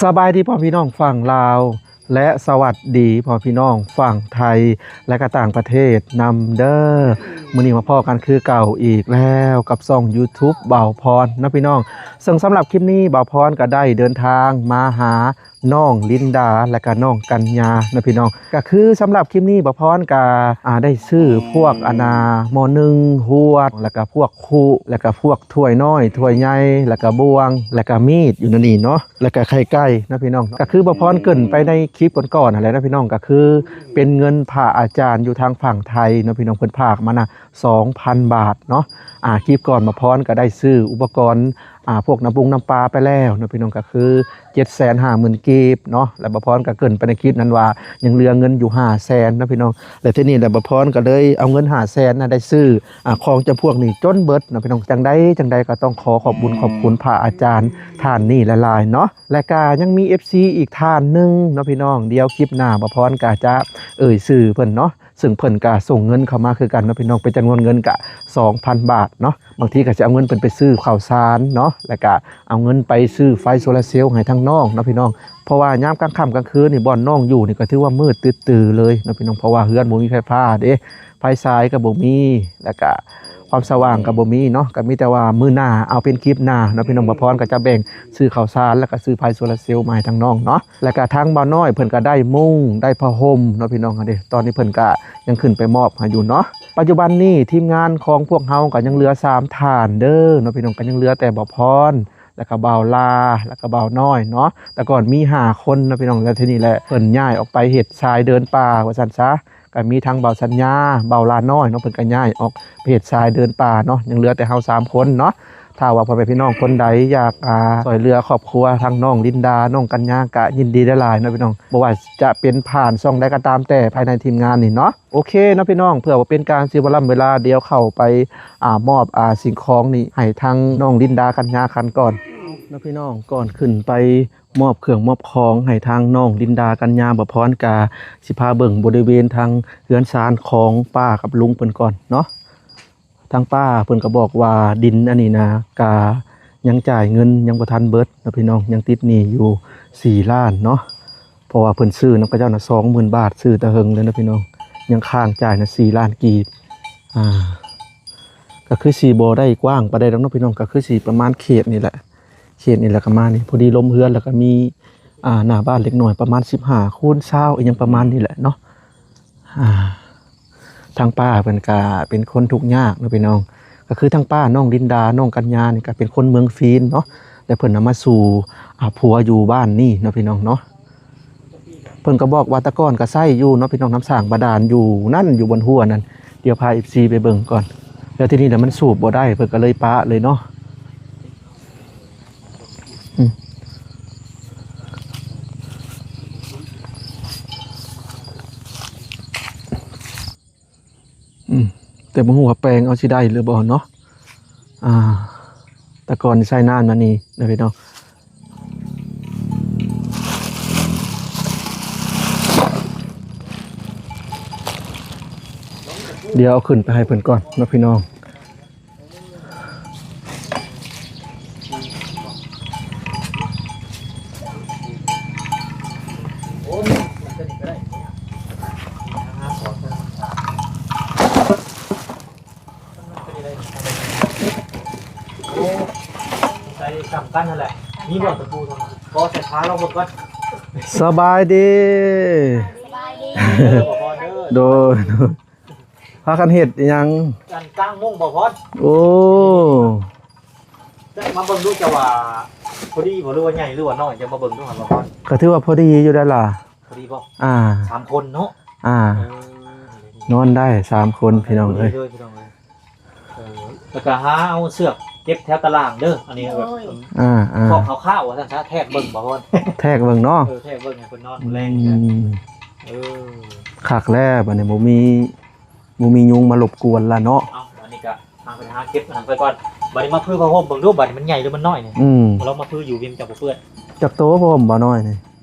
ສະບາຍດີພໍ່ແມ່ພີ່ນ້ອງຝັ່ງລາວ ແລະ ສະຫວັດດີພໍ່ແມ່ພີ່ນ້ອງຝັ່ງໄທ ແລະ ກະຕ່າງປະເທດນຳເດີ. ມື້ນີ້ມາພໍ້ກັນຄືເກົ່າອີກແລ້ວກັບຊ່ອງ YouTube ບ່າວພອນເນາະພີ່ນ້ອງ. ເຊິ່ງສຳລັບຄລິບນີ້ບ່າວພອນກະໄດ້ເດີນທາງມາຫານ້ອງລິນດາ ແລະ ກະນ້ອງກັນຍາເນາະພີ່ນ້ອງ. ກະຄືສຳລັບຄລິບນີ້ບ່າວພອນກະ ອາ ໄດ້ຊື້ພວກ ອັນນາ ໝໍ້ໜຶ່ງ ຫວດ ແລະ ກະພວກຄຸ ແລະ ກະພວກຖ້ວຍນ້ອຍ ຖ້ວຍໃຫຍ່ ແລະ ກະບ່ວງ ແລະ ກະມີດຢູ່ໃນນີ້ເນາະ ແລະ ກະໄຂ່ໄກ່ເນາະພີ່ນ້ອງ. ກະຄືບ່າວພອນເກີ່ນໄປໃນຄລິບກ່ອນໆຫັ້ນແຫຼະເນາະພີ່ນ້ອງ ກະຄືເປັນເງິນພະອາຈານຢູ່ທາງຝັ່ງໄທເນາະພີ່ນ້ອງ ເພິ່ນຝາກມານະ ສອງພັນບາດເນາະ. ອາ ຄລິບກ່ອນບ່າວພອນກະໄດ້ຊື້ອຸປະກອນ ອາ ພວກນ້ຳປຸງນ້ຳປາໄປແລ້ວເນາະພີ່ນ້ອງ ກະຄື ເຈັດແສນຫ້າໝື່ນກີບເນາະ ແລະ ບ່າວພອນກະເກີ່ນໄປໃນຄລິບນັ້ນວ່າ ຍັງເຫຼືອເງິນຢູ່ຫ້າແສນເນາະພີ່ນ້ອງ. ແລະ ທີນີ້ແຫຼະບ່າວພອນກະເລີຍເອົາເງິນຫ້າແສນນະໄດ້ຊື້ ອາ ຂອງຈຳພວກນີ້ຈົນເບິດເນາະພີ່ນ້ອງ. ຈັ່ງໃດຈັ່ງໃດກະຕ້ອງຂໍຂອບບຸນຂອບຄຸນພະອາຈານທ່ານນີ້ຫຼາຍໆເນາະ. ແລະ ກະຍັງມີເອັຟຊີອີກທ່ານໜຶ່ງເນາະພີ່ນ້ອງ ດຽວຄລິບໜ້າບ່າວພອນກະຈະເອີ່ຍຊື່ເພິ່ນເນາະ ເຊິ່ງເພິ່ນກະສົ່ງເງິນເຂົ້າມາຄືກັນເນາະພີ່ນ້ອງ ເປັນຈຳນວນເງິນກະສອງພັນບາດເນາະ. ບາງທີກະຊິເອົາເງິນເພິ່ນໄປຊື້ເຂົ້າສານເນາະ ແລະ ກະເອົາເງິນໄປຊື້ໄຟໂຊລາເຊວໃຫ້ທາງນ້ອງເນາະພີ່ນ້ອງ. ເພາະວ່າຍາມກາງຄ່ຳກາງຄືນນີ້ ບ່ອນນ້ອງຢູ່ນີ້ກະຖືວ່າມືດຕຶດຕືເລີຍເນາະພີ່ນ້ອງ ເພາະວ່າເຮືອນບໍ່ມີໄຟຟ້າເດ້ ໄຟສາຍກະບໍ່ມີ ແລະ ກະຄວາມສະຫວ່າງກະບໍ່ມີເນາະ. ກະມີແຕ່ວ່າມື້ໜ້າ ເອົາເປັນຄລິບໜ້າເນາະພີ່ນ້ອງ ບ່າວພອນກະຈະແບ່ງຊື້ເຂົ້າສານ ແລະ ກະຊື້ໄຟໂຊລາເຊວມາໃຫ້ທາງນ້ອງເນາະ. ແລະກະທາງບ່າວນ້ອຍເພິ່ນກະໄດ້ມຸ້ງ ໄດ້ຜ້າຫົ່ມເນາະພີ່ນ້ອງເດ້. ຕອນນີ້ເພິ່ນກະຍັງຂຶ້ນໄປມອບໃຫ້ຢູ່ເນາະ. ປັດຈຸບັນນີ້ທີມງານຂອງພວກເຮົາກະຍັງເຫຼືອສາມທ່ານເດີເນາະພີ່ນ້ອງ ກະຍັງເຫຼືອແຕ່ບ່າວພອນ ແລະກະບ່າວລາ ແລະກະບ່າວນ້ອຍເນາະ. ແຕ່ກ່ອນມີຫ້າຄົນເນາະພີ່ນ້ອງ ແລະ ທີນີ້ແຫຼະເພິ່ນຍ້າຍອອກໄປເຮັດຊາຍເດີນປ່າວ່າຊັ້ນຊະ. ກະມີທັງບ່າວສັນຍາ ບ່າວລານ້ອຍເນາະ ເພິ່ນກະຍ້າຍອອກໄປເຮັດຊາຍເດີນປ່າເນາະ. ຍັງເຫຼືອແຕ່ເຮົາສາມຄົນເນາະ. ຖ້າວ່າພໍ່ແມ່ພີ່ນ້ອງຄົນໃດຢາກ ອາ ຊ່ວຍເຫຼືອຄອບຄົວທາງນ້ອງລິນດາ ນ້ອງກັນຍາ ກະຍິນດີຫຼາຍໆເນາະພີ່ນ້ອງ ບໍ່ວ່າຈະເປັນຜ່ານຊ່ອງໃດກະຕາມແຕ່ພາຍໃນທີມງານນີ້ເນາະ. ໂອເຄເນາະພີ່ນ້ອງ ເພື່ອບໍ່ເປັນການເສຍເວລາ ເວລາດຽວເຂົ້າໄປ ອາ ມອບ ອາ ສິ່ງຂອງນີ້ໃຫ້ທາງນ້ອງລິນດາ ກັນຍາ ຄັນກ່ອນເນາະພີ່ນ້ອງ. ກ່ອນຂຶ້ນໄປ ມອບເຄື່ອງມອບຂອງໃຫ້ທາງນ້ອງລິນດາ ກັນຍາ ບ່າວພອນກະຊິພາເບິ່ງບໍລິເວນທາງເຮືອນຊານຂອງປ້າກັບລຸງເພິ່ນກ່ອນເນາະ. ທາງປ້າເພິ່ນກະບອກວ່າດິນອັນນີ້ນະ ກະຍັງຈ່າຍເງິນຍັງບໍ່ທັນເບິດເນາະພີ່ນ້ອງ ຍັງຕິດໜີ້ຢູ່ສີ່ລ້ານເນາະ. ເພາະວ່າເພິ່ນຊື້ນຳເຂົາເຈົ້ານະສອງໝື່ນບາດ ຊື້ແຕ່ເຫິງແລ້ວເນາະພີ່ນ້ອງ ຍັງຄ້າງຈ່າຍນະສີ່ລ້ານກີບ. ອາ ກະຄືຊິບໍ່ໄດ້ກວ້າງປານໃດດອກເນາະພີ່ນ້ອງ ກະຄືຊິປະມານເຂດນີ້ແຫຼະ ເຂດນີ້ແຫຼະ ກະມານີ້ ພໍດີລົມເຮືອນ ແລ້ວກະມີ ອາ ໜ້າບ້ານເລັກນ້ອຍປະມານສິບຫ້າຄູນຊາວ ອີ່ຫຍັງປະມານນີ້ແຫຼະເນາະ. ອາ ທາງປ້າເພິ່ນກະເປັນຄົນທຸກຍາກເນາະພີ່ນ້ອງ ກະຄືທາງປ້ານ້ອງລິນດາ ນ້ອງກັນຍານີ້ກະເປັນຄົນເມືອງຟີນເນາະ ແລະ ເພິ່ນນະມາສູ່ ອາ ຜົວຢູ່ບ້ານນີ້ເນາະພີ່ນ້ອງເນາະ. ເພິ່ນກະບອກວ່າແຕ່ກ່ອນກະໃຊ້ຢູ່ເນາະພີ່ນ້ອງ ນ້ຳສ້າງບາດານຢູ່ນັ້ນ ຢູ່ບ່ອນຮົ້ວນັ້ນ ດຽວພາເອັຟຊີໄປເບິ່ງກ່ອນ. ແລ້ວທີນີ້ລະມັນສູບບໍ່ໄດ້ ເພິ່ນກະເລີຍປະເລີຍເນາະ. ອືມ ອືມ ແຕ່ບໍ່ຮູ້ວ່າແປງເອົາຊິໄດ້ຫຼືບໍ່ເນາະ. ອາ ແຕ່ກ່ອນໃຊ້ນ້ຳອັນນີ້ນະພີ່ນ້ອງ. ດຽວເອົາຂຶ້ນໄປໃຫ້ເພິ່ນກ່ອນເນາະພີ່ນ້ອງ. ໂອ້ ໃສ່ຊ້ຳກັນຫັ້ນແຫຼະ ມີບໍ່ຕະປູທຳມະ ກໍໃສ່ຜ້າລອງເບິ່ງກ່ອນ. ສະບາຍດີ ສະບາຍດີ ເດີ ບໍ່ພໍເດີ ໂດຍ ໂດຍ ພາກັນເຮັດອີ່ຫຍັງ? ກາງມຸ້ງບໍ່ພໍ. ໂອ້ ຈະມາເບິ່ງດູ ຈະວ່າພໍດີບໍ່ ຫຼືວ່າໃຫຍ່ ຫຼືວ່ານ້ອຍ ຈະມາເບິ່ງດູຫັ້ນບໍ່ພໍ. ກະຖືວ່າພໍດີຢູ່ໄດ໋ລະ ພໍດີບໍ່? ອາ ສາມຄົນເນາະ. ອາ ເອີ ນອນໄດ້ສາມຄົນພີ່ນ້ອງເອີຍ ພໍດີເລີຍພີ່ນ້ອງເອີຍ. ເອີ ແລ້ວກະຫາເອົາເຊືອກເກັບແຖວຕາລ່າງເດີ ອັນນີ້ແບບ ໂດຍ ອາໆ ຄອກຄາວໆວ່າຊັ້ນຊະ ແທກເບິ່ງບໍ່ພໍ ແທກເບິ່ງເນາະ. ເອີ ແທກເບິ່ງໃຫ້ເພິ່ນນອນແລງ. ອືມ ເອີ ຄັກແລ້ວ ບາດນີ້ບໍ່ມີ ບໍ່ມີຍຸງມາລົບກວນລະເນາະ. ເອົາ ບາດນີ້ກະຫາໄປຫາເກັບອັນນັ້ນໄປກ່ອນ ບາດນີ້ມາຜືຜ້າຫົ່ມເບິ່ງດູ ບາດນີ້ມັນໃຫຍ່ຫຼືມັນນ້ອຍນີ້. ອືມ ລອງມາຜືຢູ່ ວິມ ຈັ່ງບໍ່ເປື້ອນ. ຈັກໂຕຜ້າຫົ່ມບ່າວນ້ອຍນີ້?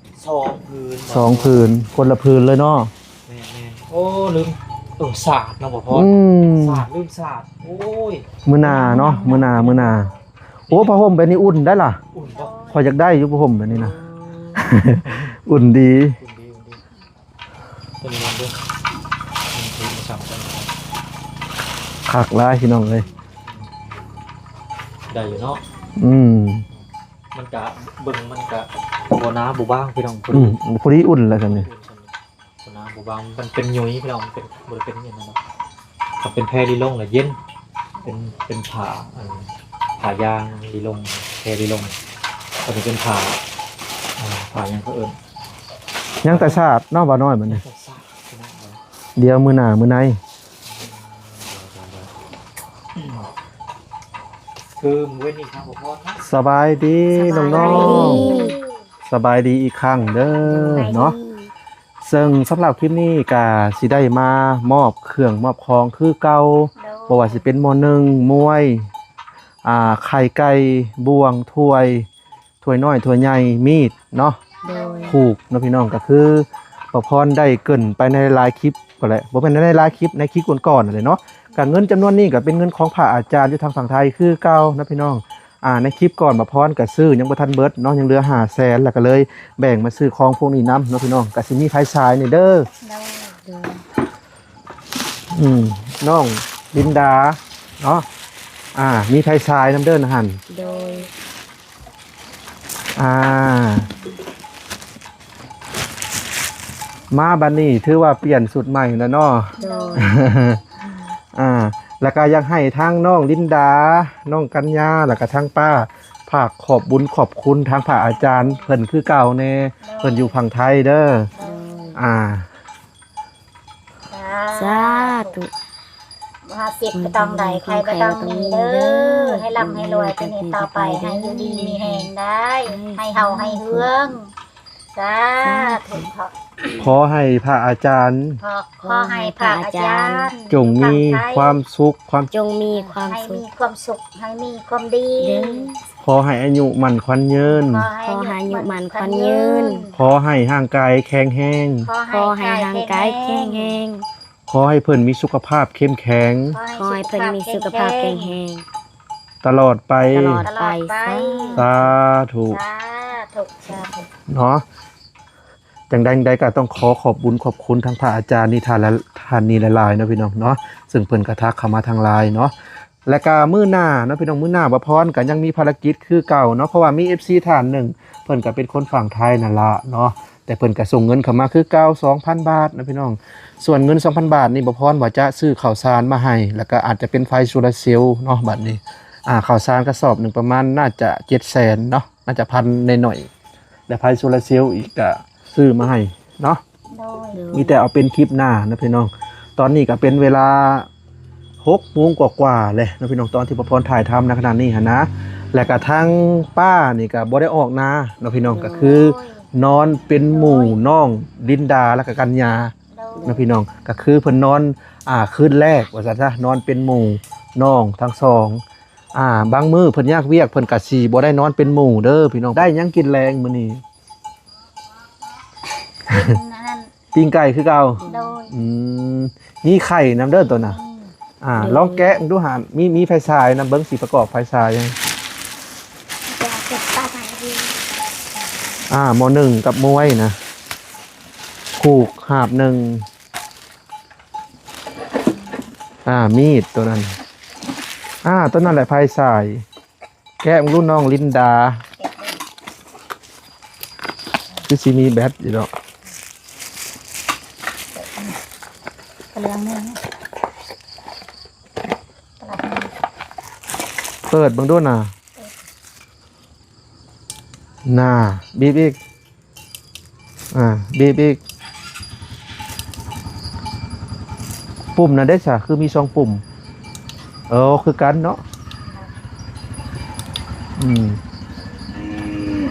ສອງຜືນ ສອງຜືນ ຄົນລະຜືນເລີຍເນາະ. ແມ່ນໆ ໂອ້ ລືມ ເອີ ສາດເນາະ ບໍ່ພໍ. ອືມ ສາດ ລືມສາດ. ໂອ້ຍ ມື້ໜ້າເນາະ ມື້ໜ້າ ມື້ໜ້າ. ໂອ້ ຜ້າຫົ່ມແບບນີ້ອຸ່ນໄດ໋ລະ. ອຸ່ນບໍ່? ຂ້ອຍຢາກໄດ້ຢູ່ຜ້າຫົ່ມແບບນີ້ນະ. ເອີ ອຸ່ນດີ ອຸ່ນດີ ອຸ່ນດີ ຕົວນີ້ມັນເດ້ ມັນຖືມາສາມຄົນ ຄັກຫຼາຍພີ່ນ້ອງເອີຍ ໄດ້ຢູ່ເນາະ ອືມ ມັນກະ ເບິ່ງມັນກະບໍ່ໜາບໍ່ບາງພີ່ນ້ອງ ພໍ ອື ດີ ພໍດີອຸ່ນແຫຼະຊັ້ນນີ້ ບໍ່ໜາບໍ່ບາງ ມັນເປັນຫຍຸຍພີ່ນ້ອງ ມັນເປັນ ບໍ່ໄດ້ເປັນຫຍັງນັ້ນດອກ ຖ້າເປັນແພລີລົງລະເຢັນ ເປັນ ເປັນຜ້າ ອັນ ຜ້າຢາງລີລົງ ແພລີລົງ ອັນນີ້ເປັນຜ້າ ອ່າ ຜ້າຫຍັງເຂົາເອີ້ນ ຍັງແຕ່ສາດເນາະ ບ່າວນ້ອຍ ບັດນີ້ ຍັງແຕ່ສາດພີ່ນ້ອງເອີຍ ດຽວມື້ໜ້າມື້ໃນ ຄືມື້ນີ້ທາງບໍ່ພໍນະ ສະບາຍດີ ສະບາຍດີ ນ້ອງໆ ສະບາຍດີອີກຄັ້ງເດີ ສະບາຍດີ ເນາະ ເຊິ່ງສຳລັບຄລິບນີ້ກະຊິໄດ້ມາມອບເຄື່ອງມອບຂອງຄືເກົ່າ ໂດຍ ບໍ່ວ່າຊິເປັນໝໍ້ໜຶ້ງ ມວຍ ອ່າ ໄຂ່ໄກ່ ບ່ວງ ຖ້ວຍ ຖ້ວຍນ້ອຍ ຖ້ວຍໃຫຍ່ ມີດເນາະ ໂດຍ ພູກເນາະພີ່ນ້ອງ ກະຄືປ້າພອນໄດ້ເກີ່ນໄປໃນຫຼາຍຄລິບກໍແຫຼະ ບໍ່ແມ່ນໃນຫຼາຍຄລິບ ໃນຄລິບກ່ອນໆນັ້ນແຫຼະເນາະ ກະເງິນຈຳນວນນີ້ກະເປັນເງິນຂອງພະອາຈານຢູ່ທາງຝັ່ງໄທຄືເກົ່າເນາະພີ່ນ້ອງ ອ່າ ໃນຄລິບກ່ອນປ້າພອນກະຊື້ຍັງບໍ່ທັນເບິດເນາະ ຍັງເຫຼືອຫ້າແສນ ແລ້ວກະເລີຍແບ່ງມາຊື້ຂອງພວກນີ້ນຳເນາະພີ່ນ້ອງ ກະຊິມີໄຟສາຍນີ້ເດີ ໂດຍ ໂດຍ ອືມ ນ້ອງລິນດາເນາະ ອ່າ ມີໄຟສາຍນຳເດີຫັ້ນ ໂດຍ ອ່າ ມາບັດນີ້ຖືວ່າປ່ຽນຊຸດໃໝ່ແລ້ວເນາະ ໂດຍ ອ່າ ແລ້ວກະຢາກໃຫ້ທາງນ້ອງລິນດາ ນ້ອງກັນຍາ ແລ້ວກະທາງປ້າ ຝາກຂອບບຸນຂອບຄຸນທາງພະອາຈານເພິ່ນຄືເກົ່າແດ່ ໂດຍ ເພິ່ນຢູ່ຝັ່ງໄທເດີ ໂດຍ ອ່າ ສາທຸ ສາທຸ ບໍ່ຫາເຈັບກໍຕ້ອງໄດ້ ໄຂ້ກໍຕ້ອງມີເດີ ໃຫ້ລ່ຳໃຫ້ລວຍ ແຕ່ນີ້ຕໍ່ໄປ ໃຫ້ຢູ່ດີມີແຮງໄດ້ ໃຫ້ເຮົາໃຫ້ເຮືອງ ສາທຸ ຂໍໃຫ້ພະອາຈານ ຂໍ ຂໍໃຫ້ພະອາຈານ ຈົ່ງມີຄວາມສຸກ ຄວາມ ຈົ່ງມີຄວາມ ໃຫ້ ສຸກ ມີຄວາມສຸກ ໃຫ້ມີຄວາມດີ ເດີ ຂໍໃຫ້ອາຍຸໝັ້ນຂວັນຍືນ ຂໍໃຫ້ອາຍຸໝັ້ນຂວັນຍືນ ຂໍໃຫ້ຮ່າງກາຍແຂງແຮງ ຂໍໃຫ້ຮ່າງກາຍແຂງແຮງ ຂໍໃຫ້ເພິ່ນມີສຸຂະພາບເຂັ້ມແຂງ ຂໍໃຫ້ເພິ່ນມີສຸຂະພາບແຂງແຮງ ຕະຫຼອດໄປ ຕະຫຼອດໄປ ສາທຸ ສາທຸ ສາທຸ ເນາະ ຈັ່ງໃດຈັ່ງໃດກໍຕ້ອງຂໍຂອບບຸນຂອບຄຸນທາງພະອາຈານນີ້ ທ່ານລະ ທ່ານນີ້ຫຼາຍໆເນາະພີ່ນ້ອງເນາະ ເຊິ່ງເພິ່ນກໍທັກເຂົ້າມາທາງ LINE ເນາະ ແລ້ວກະມື້ໜ້າເນາະພີ່ນ້ອງ ມື້ໜ້າປ້າພອນກະຍັງມີພາລະກິດຄືເກົ່າເນາະ ເພາະວ່າມີເອັຟຊີທ່ານໜຶ່ງ ເພິ່ນກະເປັນຄົນຝັ່ງໄທນັ້ນລະເນາະ ແຕ່ເພິ່ນກະສົ່ງເງິນເຂົ້າມາຄືເກົ່າ ສອງພັນບາດເນາະພີ່ນ້ອງ ສ່ວນເງິນສອງພັນບາດນີ້ ປ້າພອນວ່າຈະຊື້ເຂົ້າສານມາໃຫ້ ແລ້ວກະອາດຈະເປັນໄຟໂຊລາເຊວເນາະ ບາດນີ້ ອ່າ ເຂົ້າສານກະສອບໜຶ່ງປະມານໜ້າຈະເຈັດແສນເນາະ ໜ້າຈະພັນໜ້ອຍໆ ແລະ ໄຟໂຊລາເຊວອີກກະຊື້ມາໃຫ້ເນາະ ໂດຍ ມີແຕ່ເອົາເປັນຄລິບໜ້າເນາະພີ່ນ້ອງ ຕອນນີ້ກະເປັນເວລາຫົກໂມງກວ່າໆແລ້ວເນາະພີ່ນ້ອງ ຕອນທີ່ປ້າພອນຖ່າຍທຳໃນຂະນະນີ້ຫັ້ນນະ ແລະກະທາງປ້ານີ້ກະບໍ່ໄດ້ອອກນາເນາະພີ່ນ້ອງ ໂດຍ ກະຄືນອນເປັນໝູ່ນ້ອງລິນດາ ແລະກະກັນຍາ ໂດຍ ເນາະພີ່ນ້ອງ ກະຄືເພິ່ນນອນ ອ່າ ຄືນແລກວ່າຊັ້ນຊະ ນອນເປັນໝູ່ນ້ອງທັງສອງ ອ່າ ບາງມື້ເພິ່ນຍາກວຽກ ເພິ່ນກະຊິບໍ່ໄດ້ນອນເປັນໝູ່ເດີພີ່ນ້ອງ ໄດ້ຫຍັງກິນແລງມື້ນີ້? ອັນນັ້ນ ປີ້ງໄກ່ຄືເກົ່າ ໂດຍ ອືມ ມີໄຂ່ນຳເດີໂຕນະ ອືມ ອ່າ ໂດຍ ລອງແກະເບິ່ງດູຫາ ມີ ມີໄຟສາຍນຳ ເບິ່ງຊິປະກອບໄຟສາຍ ອ່າ ໝໍ້ໜຶ້ງກັບມວຍນະ ຂູກຫາບໜຶ່ງ ອ່າ ມີດໂຕນັ້ນ ອ່າ ໂຕນັ້ນແຫຼະໄຟສາຍ ແກະເບິ່ງດູນ້ອງລິນດາ ຄືຊິມີແບັດຢູ່ດອກ ກະເລື່ອງໜຶ່ງ ເປີດເບິ່ງດູນະ ນາ ບີບອີກ ອ່າ ບີບອີກ ປຸ່ມນັ້ນເດ້ສະ ຄືມີສອງປຸ່ມ ເອີ ຄືກັນເນາະ ອືມ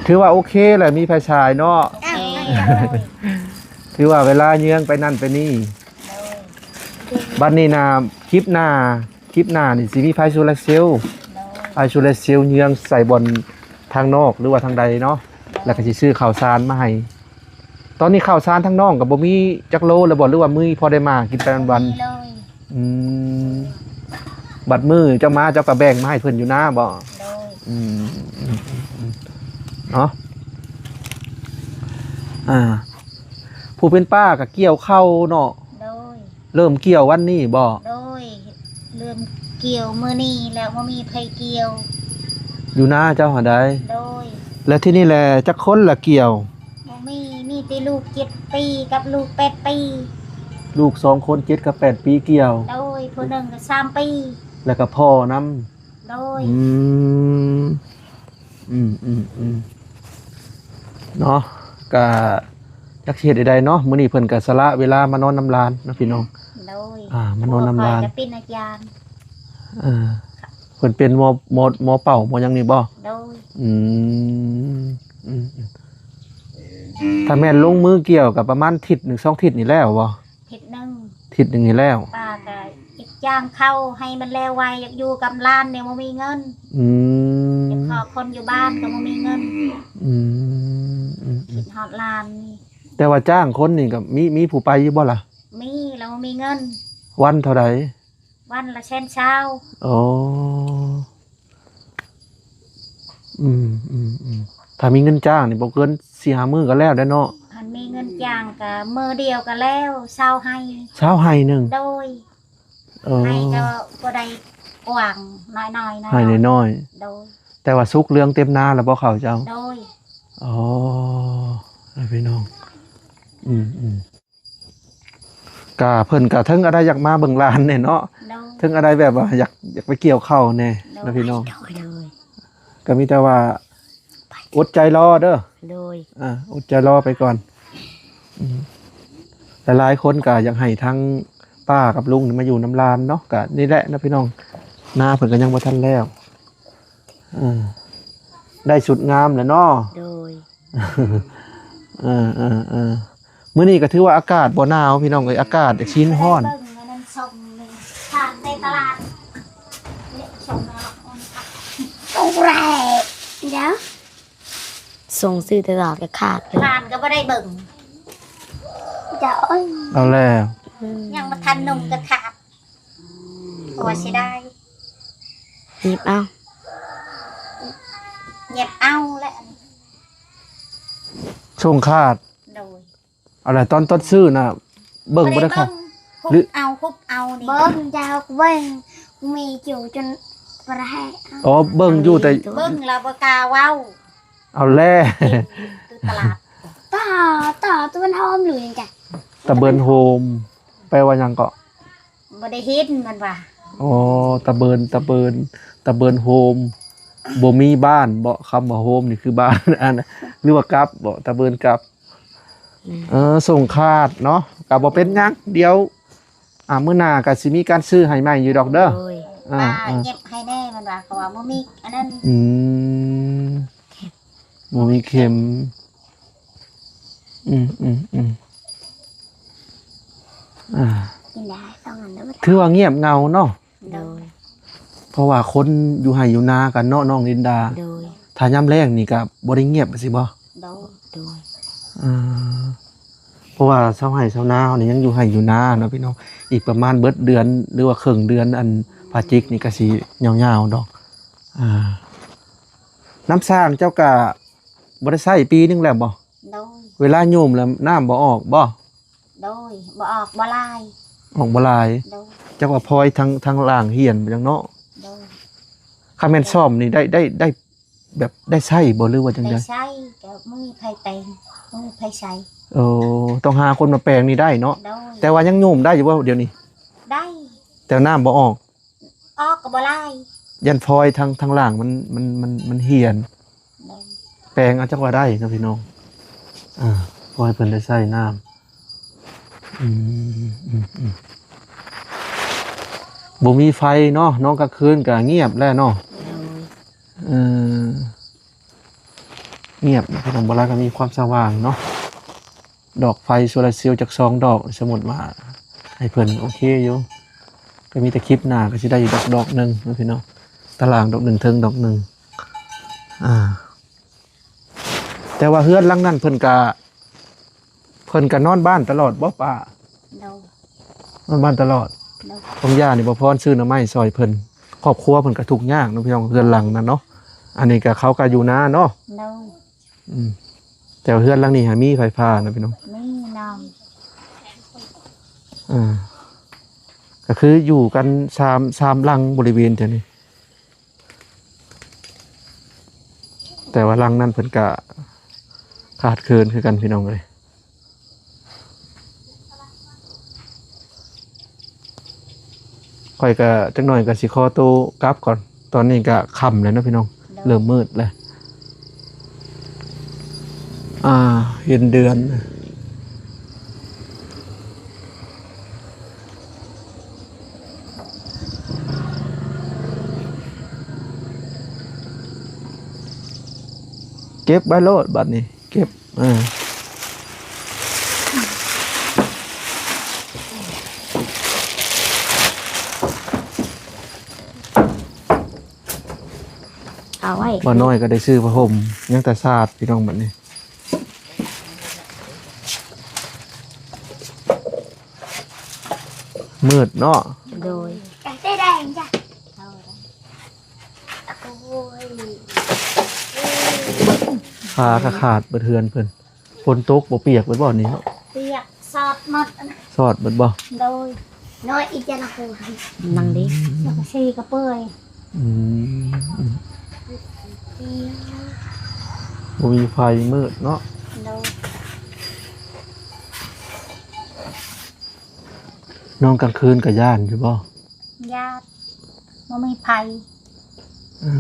ຖືວ່າໂອເຄແຫຼະ ມີໄຟສາຍເນາະ ໂດຍ ຖືວ່າເວລາເຍືອງໄປນັ້ນໄປນີ້ ໂດຍ ບັດນີ້ນະ ຄລິບໜ້າ ຄລິບໜ້ານີ້ຊິມີໄຟໂຊລາເຊວ ໂດຍ ໄຟໂຊລາເຊວເຍືອງໃສ່ບ່ອນທາງນອກ ຫຼືວ່າທາງໃດເນາະ ແລ້ວກະຊິຊື້ເຂົ້າສານມາໃຫ້ ຕອນນີ້ເຂົ້າສານທາງນ້ອງກະບໍ່ມີຈັກໂລແລ້ວບໍ່ ຫຼືວ່າມີພໍໄດ້ມາກິນໄປວັນໆ ອືມ ບັດມື້ເຈົ້າມາເຈົ້າກະແບ່ງມາໃຫ້ເພິ່ນຢູ່ນາບໍ່? ໂດຍ ອືມ ເນາະ ອ່າ ຜູ້ເປັນປ້າກໍກ່ຽວເຂົ້າເນາະ. ໂດຍ. ເລີ່ມກ່ຽວວັນນີ້ບໍ່? ໂດຍ ເລີ່ມກ່ຽວມື້ນີ້ແລ້ວ ບໍ່ມີໃຜກ່ຽວ. ຢູ່ນາເຈົ້າຫັ້ນໃດ? ໂດຍ. ແລ້ວທີ່ນີ້ແຫຼະ ຈັກຄົນລະກ່ຽວ? ບໍ່ມີ ມີແຕ່ລູກເຈັດປີກັບລູກແປດປີ. ລູກສອງຄົນ ເຈັດກັບແປດປີກ່ຽວ. ໂດຍ. ຜູ້ໜຶ່ງກໍສາມປີ ແລ້ວກໍພໍ່ນຳ. ໂດຍ. ອືມ ອືມ ອືມ ອືມ ເນາະ ກະຈັກຊິເຮັດໃດເນາະ ມື້ນີ້ເພິ່ນກະສະຫຼະເວລາມານອນນຳຫຼານເນາະພີ່ນ້ອງ. ໂດຍ. ອ່າ ມານອນນຳຫຼານ ເພິ່ນກໍເປັນອາຈານ ເອີ ເພິ່ນເປັນໝໍ ໝໍ ໝໍເປົ່າ ໝໍຫຍັງນີ້ບໍ່? ໂດຍ. ອືມ ອືມ ອືມ ຖ້າແມ່ນລົງມືກ່ຽວກໍປະມານທິດໜຶ່ງ ສອງທິດນີ້ແລ້ວບໍ່? ທິດໜຶ່ງ ທິດໜຶ່ງນີ້ແລ້ວ. ປ້າກໍຢາກຈ້າງເຂົ້າໃຫ້ມັນແລ້ວໄວ ຢາກຢູ່ກັບຫຼານນີ້ບໍ່ມີເງິນ. ອືມ ຢາກຂໍຄົນຢູ່ບ້ານກໍບໍ່ມີເງິນ. ອືມ ອືມ ອືມ ຄິດຮອດຫຼານນີ້. ແຕ່ວ່າຈ້າງຄົນນີ້ກໍມີ ມີຜູ້ໄປຢູ່ບໍ່ລະ? ມີ ແລ້ວບໍ່ມີເງິນ. ວັນເທົ່າໃດ? ວັນລະແສນຊາວ. ໂອ້ ອືມ ອືມ ອືມ ຖ້າມີເງິນຈ້າງນີ້ບໍ່ເກີນສີ່ຫ້າມື້ກໍແລ້ວແຫຼະເນາະ. ຄັນມີເງິນຈ້າງກໍມື້ດຽວກໍແລ້ວ ຊາວໄຮ່ ຊາວໄຮ່ໜຶ່ງ. ໂດຍ. ເອີ ໄຮ່ກໍບໍ່ໄດ້ກວ້າງ ນ້ອຍໆ ໄຮ່ນ້ອຍໆ. ໂດຍ. ແຕ່ວ່າສຸກເຫຼືອງເຕັມນາແລ້ວບໍ່ເຂົ້າເຈົ້າ? ໂດຍ. ອໍ ພີ່ນ້ອງ ອືມ ອືມ ກະເພິ່ນກະເຖິງອະໄດຢາກມາເບິ່ງຫຼານແດ່ເນາະ. ໂດຍ. ເຖິງອະໄດແບບວ່າຢາກ ຢາກໄປກ່ຽວເຂົ້າແດ່ ໂດຍ ເນາະພີ່ນ້ອງ. ໂດຍ ໂດຍ. ກະມີແຕ່ວ່າອົດໃຈລໍເດີ. ໂດຍ. ອ່າ ອົດໃຈລໍໄປກ່ອນ. ອືມ ຫຼາຍໆຄົນກະຢາກໃຫ້ທາງປ້າກັບລຸງນີ້ມາຢູ່ນຳຫຼານເນາະ. ກະນີ້ແຫຼະເນາະພີ່ນ້ອງ ນາເພິ່ນກະຍັງບໍ່ທັນແລ້ວ. ເອີ ໄດ້ຊຸດງາມແລ້ວເນາະ. ໂດຍ. ເອີ ເອີ ເອີ ມື້ນີ້ກໍຖືວ່າອາກາດບໍ່ໜາວພີ່ນ້ອງເອີຍ ອາກາດຈະຊິຮ້ອນ. ເບິ່ງອັນນັ້ນສົ່ງນີ້ ຜ່ານໃນຕະຫຼາດນີ້ ສົ່ງມາ ໂອ້ຍ ດຽວ ສົ່ງຊື້ຕະຫຼາດກໍຂາດເລີຍ ຜ່ານກໍບໍ່ໄດ້ເບິ່ງ. ເຈົ້າ ເອົາແລ້ວ ອືມ ຍັງບໍ່ທັນນຸ່ງກໍຂາດ. ໂອ້ຍ ເສຍດາຍ ຫຍິບເອົາ ຫຍິບເອົາແຫຼະ ສົ່ງຂາດ. ໂດຍ. ເອົາລະ ຕອນ ຕອນຊື້ນະ ເບິ່ງບໍ່ໄດ້ເຂົ້າ ຫຸບເອົາ ຫຸບເອົານີ້ ເບິ່ງ ຢາກເບິ່ງ ມີຢູ່ຈົນບໍ່ໄດ້. ອໍ ເບິ່ງຢູ່ແຕ່ ເບິ່ງແລ້ວບໍ່ກ້າເວົ້າ. ເອົາແລ້ວ ຢູ່ຕະຫຼາດ ຕາ ຕາ ຕາເບິ່ນໂຮມ ຫຼືຫຍັງກະ ຕາເບິ່ນໂຮມ ແປວ່າຫຍັງເກາະ? ບໍ່ໄດ້ເຫັນ ມັນວ່າ. ອໍ ຕາເບິ່ນ ຕາເບິ່ນ ຕາເບິ່ນໂຮມ ບໍ່ມີບ້ານເບາະ? ຄຳວ່າໂຮມນີ້ຄືບ້ານ ອັນ ຫຼືວ່າກັບເບາະ? ຕາເບິ່ນກັບ. ແມ່ນ. ເອີ ສົ່ງຂາດເນາະ ກະບໍ່ເປັນຫຍັງ ດຽວ ອ່າ ມື້ໜ້າກະຊິມີການຊື້ໃຫ້ໃໝ່ຢູ່ດອກເດີ. ໂດຍ. ອ່າ ປ້າ ອ່າ ເກັບໃຫ້ແດ່ ມັນວ່າ ເພາະວ່າບໍ່ມີອັນນັ້ນ. ອືມ ບໍ່ມີເຂັມ. ອືມ ອືມ ອືມ ອ່າ ກິນໄດ້ສອງອັນເດີ. ຖືວ່າງຽບເຫງົາເນາະ. ໂດຍ. ເພາະວ່າຄົນຢູ່ໄຮ່ຢູ່ນາກັນເນາະ ນ້ອງລິນດາ. ໂດຍ. ຖ້າຍາມແລ້ງນີ້ກະບໍ່ໄດ້ງຽບຊິບໍ່? ໂດຍ. ໂດຍ. ເອີ ເພາະວ່າຊາວໄຮ່ຊາວນາເຮົານີ້ຍັງຢູ່ໄຮ່ຢູ່ນາເນາະພີ່ນ້ອງ. ອີກປະມານເບິດເດືອນ ຫຼືວ່າເຄິ່ງເດືອນ ອັນພະຈິກນີ້ກະຊິຍາວໆດອກ. ອ່າ ນ້ຳສ້າງເຈົ້າກະບໍ່ໄດ້ໃຊ້ປີໜຶ່ງແລ້ວບໍ່? ໂດຍ. ເວລາໂຍມແລ້ວນ້ຳບໍ່ອອກບໍ່? ໂດຍ. ບໍ່ອອກ ບໍ່ຫຼາຍ. ອອກບໍ່ຫຼາຍ. ໂດຍ. ຈັກວ່າພອຍທາງ ທາງລ່າງຫ້ຽນບໍ່ຫຍັງເນາະ. ໂດຍ. ຄັນແມ່ນສ້ອມນີ້ໄດ້ ໄດ້ ໄດ້ແບບໄດ້ໃຊ້ບໍ່ ຫຼືວ່າຈັ່ງໃດ? ໄດ້ໃຊ້ ກໍບໍ່ມີໃຜແປງ ບໍ່ມີໃຜໃຊ້. ໂອ້ ຕ້ອງຫາຄົນມາແປງນີ້ໄດ້ເນາະ. ໂດຍ. ແຕ່ວ່າຍັງໂຍມໄດ້ຢູ່ບໍ່ດຽວນີ້? ໄດ້. ແຕ່ນ້ຳບໍ່ອອກ. ອອກກໍບໍ່ຫຼາຍ ຢ້ານຟອຍທາງ ທາງລ່າງມັນ ມັນ ມັນ ມັນຫ້ຽນ. ໂດຍ. ແປງເອົາຈັກວ່າໄດ້ເນາະພີ່ນ້ອງ. ເອີ ພໍໃຫ້ເພິ່ນໄດ້ໃຊ້ນ້ຳ. ອືມ ອືມ ອືມ ບໍ່ມີໄຟເນາະ ນອນກາງຄືນກໍງຽບແລ້ວເນາະ. ໂດຍ. ເອີ ງຽບເນາະ ພີ່ນ້ອງ ບໍ່ຫຼາຍກໍມີຄວາມສະຫວ່າງເນາະ. ດອກໄຟໂຊລາເຊວຈັກສອງດອກ ສົມມຸດວ່າໃຫ້ເພິ່ນ ໂອເຄຢູ່ ກໍມີແຕ່ຄລິບໜ້າກໍຊິໄດ້ຢູ່ດອກ ດອກໜຶ່ງເນາະພີ່ນ້ອງ ຕາລ່າງດອກໜຶ່ງ ເທິງດອກໜຶ່ງ. ອ່າ ແຕ່ວ່າເຮືອນຫຼັງນັ້ນເພິ່ນກະ ເພິ່ນກະນອນບ້ານຕະຫຼອດບໍ່ປ້າ? ໂດຍ. ນອນບ້ານຕະຫຼອດ. ໂດຍ. ຂອງຍ່ານີ້ ບໍ່ພອນ ຊື້ໜໍ່ໄມ້ຊ່ອຍເພິ່ນ ຄອບຄົວເພິ່ນກະທຸກຍາກເນາະພີ່ນ້ອງ ເຮືອນຫຼັງນັ້ນເນາະ. ອັນນີ້ກະເຂົາກະຢູ່ນາເນາະ. ໂດຍ. ອືມ ແຕ່ວ່າເຮືອນຫຼັງນີ້ຫາມີໄຟຟ້ານະພີ່ນ້ອງ ມີນ້ອງ ອ່າ ກໍຄືຢູ່ກັນສາມ ສາມຫຼັງບໍລິເວນແຖວນີ້ ແຕ່ວ່າຫຼັງນັ້ນເພິ່ນກະຂາດເຂີນຄືກັນພີ່ນ້ອງເອີຍ. ຂ້ອຍກະຈັກໜ້ອຍກະຊິຂໍໂຕກັບກ່ອນ ຕອນນີ້ກະຄ່ຳແລ້ວເນາະພີ່ນ້ອງ ໂດຍ ເລີ່ມມືດແລ້ວ ອ່າ ເຫັນເດືອນ ເກັບໄວ້ໂລດບັດນີ້ ເກັບ ເອີ ເອົາໄວ້ ບໍ່ນ້ອຍກໍໄດ້ຊື້ຜ້າຫົ່ມ ຍັງແຕ່ສາດ ພີ່ນ້ອງ ບັດນີ້ ມືດເນາະ ໂດຍ ຜ້າກໍຂາດເບິດເຮືອນເພິ່ນ ຝົນຕົກບໍ່ປຽກເບິດບໍ່ນີ້ເນາະ ປຽກ ສອດໝົດ ສອດເບິດບໍ່ ໂດຍ ໂດຍ ອີກຈະນະຄູ ນັ່ງດີ ອືມ ແລ້ວກໍຊີກະເປື່ອຍ ອືມ ບໍ່ມີໄຟ ມືດເນາະ ໂດຍ ນອນກາງຄືນກໍຢ້ານຢູ່ບໍ່? ຢ້ານ ບໍ່ມີໃຜ ເອີ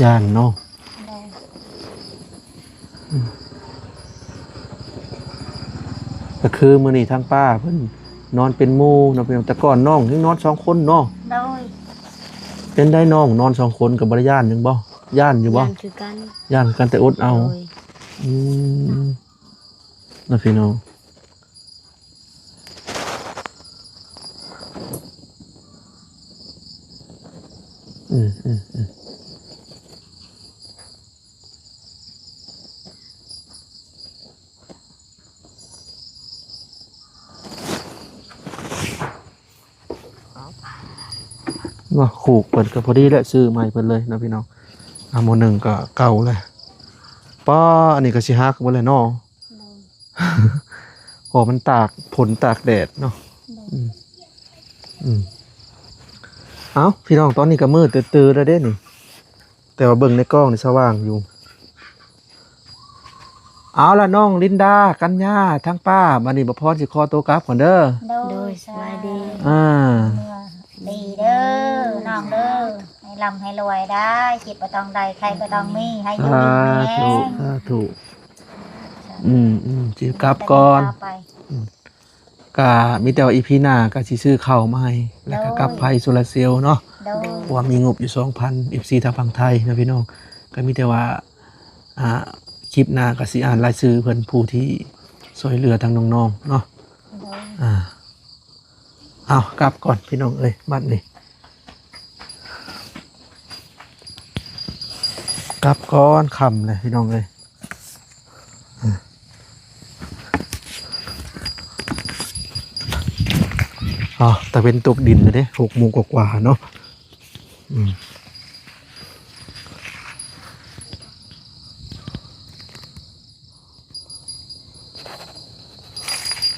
ຢ້ານເນາະ ໂດຍ ອືມ ກໍຄືມື້ນີ້ທາງປ້າເພິ່ນນອນເປັນໝູ່ເນາະ ພີ່ນ້ອງ ແຕ່ກ່ອນນ້ອງຍັງນອນສອງຄົນເນາະ ໂດຍ ເປັນໄດ໋ນ້ອງນອນສອງຄົນກໍບໍ່ໄດ້ຢ້ານຫຍັງບໍ່? ຢ້ານຢູ່ບໍ່? ຢ້ານຄືກັນ ຢ້ານຄືກັນ ແຕ່ອົດເອົາ ໂດຍ ອືມ ເນາະ ພີ່ນ້ອງ ອືມ ອືມ ອືມ ເນາະ ຄູກເພິ່ນກໍພໍດີແຫຼະ ຊື້ໃໝ່ເພິ່ນເລີຍເນາະ ພີ່ນ້ອງ ອ່າ ໝໍ້ໜຶ່ງກໍເກົ່າແລ້ວ ປ້າ ອັນນີ້ກໍຊິຫັກເບິດແລ້ວເນາະ ໂດຍ ເພາະມັນຕາກຝົນຕາກແດດເນາະ ໂດຍ ອືມ ອືມ ເອົ້າ ພີ່ນ້ອງ ຕອນນີ້ກໍມືດຕື້ໆແລ້ວເດ້ນີ້ ແຕ່ວ່າເບິ່ງໃນກ້ອງນີ້ສະຫວ່າງຢູ່ ເອົາລະ ນ້ອງລິນດາ ກັນຍາ ທາງປ້າ ບັດນີ້ບ່າວພອນຊິຂໍໂຕກັບກ່ອນເດີ ໂດຍ ໂດຍ ສະບາຍດີ ອ່າ ດີເດີ ນ້ອງເດີ ໃຫ້ລ່ຳໃຫ້ລວຍໄດ້ ເຈັບບໍ່ຕ້ອງໄດ້ ໄຂ້ບໍ່ຕ້ອງມີ ໃຫ້ຢູ່ດີມີແຮງ ສາທຸ ສາທຸ ອືມ ອືມ ຊິກັບກ່ອນ ອືມ ກະມີແຕ່ວ່າ ອີພີ ໜ້າກະຊິຊື້ເຂົ້າມາໃຫ້ ແລ້ວກະ ໂດຍ ກັບໄຟໂຊລາເຊວເນາະ ໂດຍ ເພາະວ່າມີງົບຢູ່ສອງພັນ ເອັຟຊີ ທາງຝັ່ງໄທເນາະ ພີ່ນ້ອງ ກະມີແຕ່ວ່າ ອ່າ ຄລິບໜ້າກະຊິອ່ານລາຍຊື່ເພິ່ນ ຜູ້ທີ່ຊ່ວຍເຫຼືອທາງນ້ອງໆເນາະ ໂດຍ ອ່າ ເອົາ ກັບກ່ອນ ພີ່ນ້ອງເອີຍ ບັດນີ້ ກັບກ່ອນ ຄ່ຳແລ້ວ ພີ່ນ້ອງເອີຍ ອ່າ ຕາເວັນຕົກດິນແລ້ວເດ້ ຫົກໂມງກວ່າໆເນາະ ອືມ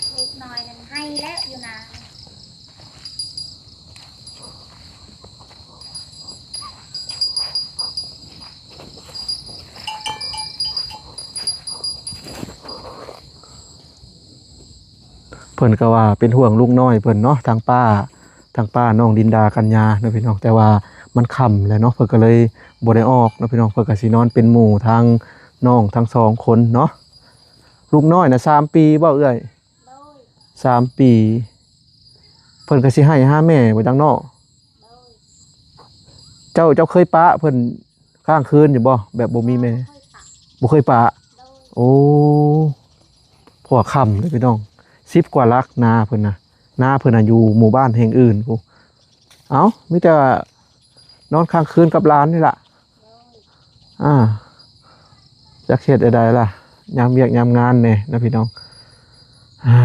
ລູກນ້ອຍນັ້ນໄຫ້ແລ້ວຢູ່ນາ ເພິ່ນກໍວ່າເປັນຫ່ວງລູກນ້ອຍເພິ່ນເນາະ ທາງປ້າ ທາງປ້ານ້ອງລິນດາ ກັນຍາເນາະ ພີ່ນ້ອງ ແຕ່ວ່າມັນຄ່ຳແລ້ວເນາະ ເພິ່ນກໍເລີຍບໍ່ໄດ້ອອກເນາະ ພີ່ນ້ອງ ເພິ່ນກໍຊິນອນເປັນໝູ່ທາງນ້ອງທັງສອງຄົນເນາະ ລູກນ້ອຍນະ ສາມປີບໍ່ເອື້ອຍ? ໂດຍ ສາມປີ ເພິ່ນກໍຊິໄຫ້ຫາແມ່ບໍ່ຈັກເນາະ ໂດຍ ເຈົ້າ ເຈົ້າເຄີຍປະເພິ່ນ ຄ້າງຄືນຢູ່ບໍ່? ແບບບໍ່ມີແມ່ ບໍ່ເຄີຍປະ ບໍ່ເຄີຍປະ ໂດຍ ໂອ້ ເພາະວ່າຄ່ຳເດ້ພີ່ນ້ອງ ສິບກວ່າຫຼັກນາເພິ່ນນະ ນາເພິ່ນນະຢູ່ໝູ່ບ້ານແຫ່ງອື່ນພຸ້ນ ເອົ້າ ມີແຕ່ວ່ານອນຄ້າງຄືນກັບຫຼານນີ້ລະ ໂດຍ ອ່າ ຈັກເຮັດແນວໃດລະ ຍາມວຽກຍາມງານແດ່ເນາະພີ່ນ້ອງ ອ່າ